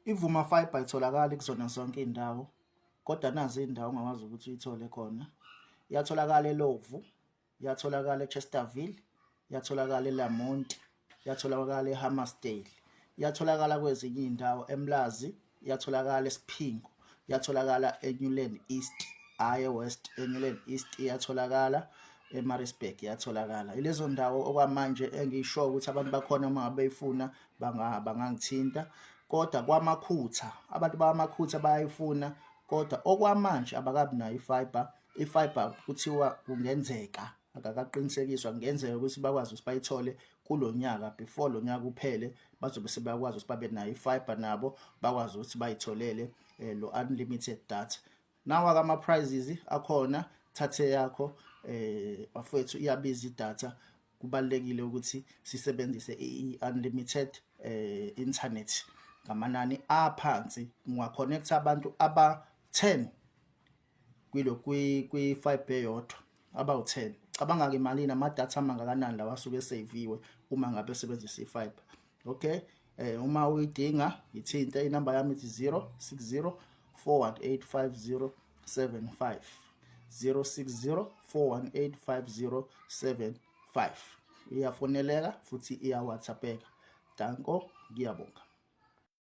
IVuma Fibre ayitholakali kuzona zonke iy'ndawo, kodwa nazi iy'ndawo ongakwazi ukuthi uyithole khona. Iyatholakala eLovu, iyatholakala eChesterville, iyatholakala eLamonti, iyatholakala eHammarsdale, iyatholakala kwezinye iy'ndawo eMlazi, iyatholakala eSiphingo, iyatholakala eNewland East, hhayi eWest, eNewland East iyatholakala, eMaritzburg iyatholakala. Ilezo ndawo okwamanje engisho ukuthi abantu bakhona uma ngabe beyifuna bangangithinta. Kodwa kwaMakhutha, abantu bakwaMakhutha bayayifuna kodwa okwamanje abakabi nayo i-fibre. I-fibre kuthiwa kungenzeka akakaqinisekiswa, kungenzeka ukuthi bakwazi ukuthi bayithole kulo nyaka, before lo nyaka uphele bazobe sebakwazi ukuthi babe nayo i-fibre nabo bakwazi ukuthi bayitholele lo unlimited data. Nawa-ke ama-prizes akhona, thathe yakho bafowethu, iyabiza idatha, kubalulekile ukuthi sisebenzise i-unlimited internet ngamanani aphansi. Unga-connect abantu aba-10 kwilo kwi-fibre eyodwa, abawu-10. Cabanga-ke imalini, amadatha amangakanani lawa asuke eseviwe uma ngabe esebenzisa i-fibre. Okay, uma uyidinga ngithinte, inamba yami ithi 060 418 5075, 060 418 5075. Iyafoneleka futhi iya-WhatsApp-eka. Danko, ngiyabonga.